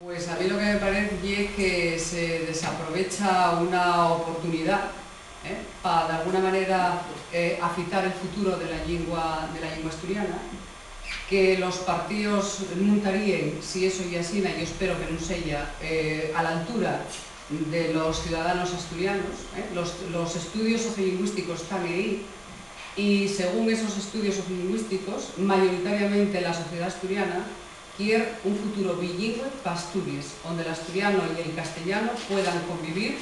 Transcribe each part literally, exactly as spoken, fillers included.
Pues a mí lo que me parece ye que se desaprovecha una oportunidá, eh, pa, d'alguna manera, eh, afitar el futuro de la llingua, de la llingua asturiana, que los partíos nun taríen, si eso ye asina, yo espero que nun seya, eh, a l'altura de los ciudadanos asturianos, eh. Los, los estudios sociolingüísticos tán ehí, y según esos estudios sociolingüísticos, mayoritariamente la sociedá asturiana quier un futuro bilingüe pa Asturies, onde l'asturiano y el castellano puedan convivir,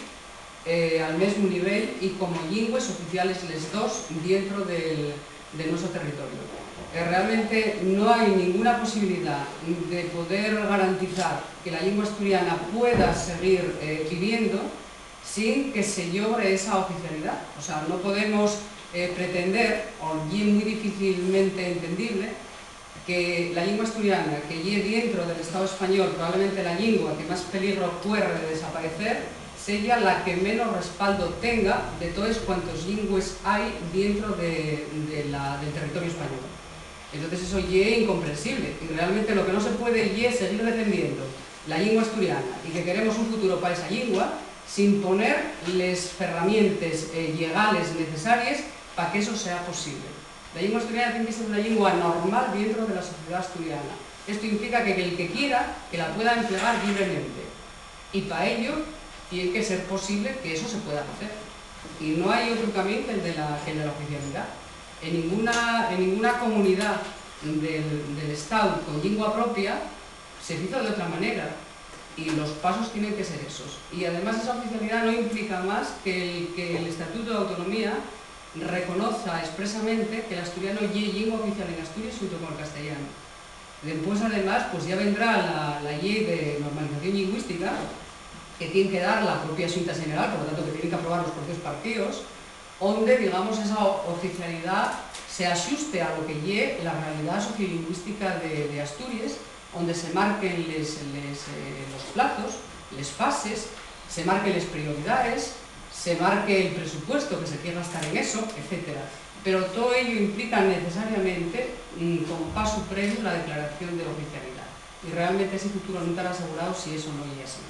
eh, al mesmu nivel y como llingües oficiales les dos dientro del, de nuestro territorio. Eh, realmente no hay ninguna posibilidad de poder garantizar que la llingua asturiana pueda seguir, eh, viviendo sin que se llogre esa oficialidá. O sea, no podemos, eh, pretender, o ye muy difícilmente entendible, que la llingua asturiana, que ye dientro del Estao español probablemente la llingua que más peligro cuerre de desaparecer, seya la que menos respaldo tenga de toes cuantos llingües hai dientro de, de la, del territorio español. Entonces eso ye incomprensible, y realmente lo que no se puede ye seguir defendiendo la llingua asturiana y que queremos un futuro pa esa llingua sin poner les ferramientes, eh, llegales necesaries pa que eso sea posible. La llingua asturiana tien que ser una llingua normal dientro de la sociedá asturiana. Esto implica que el que quiera, que la pueda emplegar llibremente. Y pa ello tien que ser posible que eso se pueda facer. Y no hai otru camín que el de la, que el de la oficialidá. En ninguna, en ninguna comunidá del, del Estao con llingua propia se fizo d'otra manera. Y los pasos tienen que ser esos. Y además esa oficialidá no implica más que el, que el Estatuto de Autonomía reconoza expresamente que l'asturiano ye llingua oficial en Asturies xunto con el castellano. Dempués, además, pues ya vendrá la, la llei de normalización llingüística, que tien que dar la propia Xunta Xeneral, por lo tanto, que tienen que aprobar los propios partíos, onde, digamos, esa o-, oficialidá se axuste a lo que ye la realidá sociolingüística de, de Asturies, onde se marquen les, les, eh, los plazos, les fases, se marquen les prioridaes, se marque el presupuesto que se quiere gastar en eso, etcétera. Pero todo ello implica necesariamente, mm, como pasu previo, la declaración de oficialidá. Y realmente ese futuro nun tará asegurao si eso no ye así.